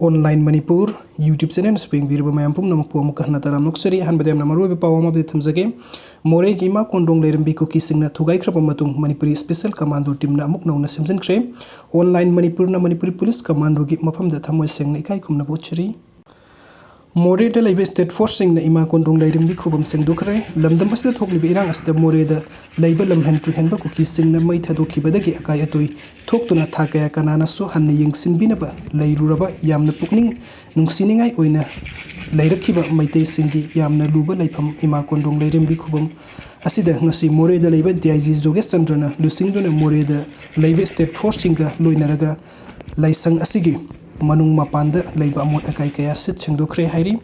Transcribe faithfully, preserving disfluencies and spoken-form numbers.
Online Manipur YouTube channel ꯑꯁꯤꯕꯨ ꯌꯦꯡꯕꯤꯔꯤꯕ ꯃꯌꯥꯝ ꯄꯨꯝꯅꯃꯛꯄꯨ ꯑꯃꯨꯛꯀ ꯍꯟꯅ ꯇꯔꯥꯝꯅ ꯑꯣꯛꯆꯔꯤ꯫ ꯑꯍꯥꯟꯕꯗ ꯌꯥꯝꯅ ꯃꯔꯨꯑꯣꯏꯕ ꯄꯥꯎ ꯑꯃ ꯑꯞꯗꯦꯠ ꯊꯝꯖꯒꯦ꯫ ꯃꯣꯔꯦꯒꯤ ꯏꯃꯥ ꯀꯣꯟꯗꯣꯡ ꯂꯩꯔꯦꯝꯕꯤ ꯀꯨꯀꯤꯁꯤꯡꯅ ꯊꯨꯒꯥꯏꯈ꯭ꯔꯕ ꯃꯇꯨꯡ ꯃꯅꯤꯄꯨꯔꯤ special commando teamꯅ ꯑꯃꯨꯛ ꯅꯧꯅ ꯁꯦꯝꯖꯤꯟꯈ꯭ꯔꯦ꯫ Online Manipurꯅ ꯃꯅꯤꯄꯨꯔꯤ police commandoꯒꯤ ꯃꯐꯝꯗ ꯊꯃꯣꯏ ꯁꯦꯡꯅ ꯏꯀꯥꯏ ꯈꯨꯝꯅꯕ ꯎꯠꯆꯔꯤ꯫ ꯃꯣꯔꯦꯗ ꯂꯩꯕ state forceꯁꯤꯡꯅ ꯏꯃꯥ ꯀꯣꯟꯗꯣꯡ ꯂꯩꯔꯦꯝꯕꯤ ꯈꯨꯕꯝ ꯁꯦꯡꯗꯣꯛꯈ꯭ꯔꯦ꯫ ꯂꯝꯗꯝ ꯑꯁꯤꯗ ꯊꯣꯛꯂꯤꯕ ꯏꯔꯥꯡ ꯑꯁꯤꯗ ꯃꯣꯔꯦꯗ ꯂꯩꯕ ꯂꯝꯍꯦꯟ ꯇꯨꯍꯦꯟꯕ ꯀꯨꯀꯤꯁꯤꯡꯅ ꯃꯩ ꯊꯥꯗꯣꯛꯈꯤꯕꯗꯒꯤ ꯑꯀꯥꯏ ꯑꯇꯣꯏ ꯊꯣꯛꯇꯨꯅ ꯊꯥ ꯀꯌꯥ ꯀꯅꯥꯅꯁꯨ ꯍꯟꯅ ꯌꯦꯡꯁꯤꯟꯕꯤꯅꯕ ꯂꯩꯔꯨꯔꯕ ꯌꯥꯝꯅ ꯄꯨꯛꯅꯤꯡ ꯅꯨꯡꯁꯤꯅꯤꯡꯉꯥꯏ ꯑꯣꯏꯅ ꯂꯩꯔꯛꯈꯤꯕ ꯃꯩꯇꯩꯁꯤꯡꯒꯤ ꯌꯥꯝꯅ ꯂꯨꯕ ꯂꯩꯐꯝ ꯏꯃꯥ ꯀꯣꯟꯗꯣꯡ ꯂꯩꯔꯦꯝꯕꯤ ꯈꯨꯕꯝ ꯑꯁꯤꯗ ꯉꯁꯤ ꯃꯣꯔꯦꯗ ꯂꯩꯕ DIG ꯖꯣꯒꯦꯁ ꯆꯟꯗ꯭ꯔꯅ ꯂꯨꯆꯤꯡꯗꯨꯅ ꯃꯣꯔꯦꯗ ꯂꯩꯕ state forceꯁꯤꯡꯒ ꯂꯣꯏꯅꯔꯒ ꯂꯥꯏꯁꯪ ꯑꯁꯤꯒꯤ ꯃꯅꯨꯡ ꯃꯄꯥꯟꯗ ꯂꯩꯕ ꯑꯃꯣꯠ ꯑꯀꯥꯏ ꯀꯌꯥ ꯁꯤꯠ ꯁꯦꯡꯗꯣꯛꯈ꯭ꯔꯦ ꯍꯥꯏꯔꯤ꯫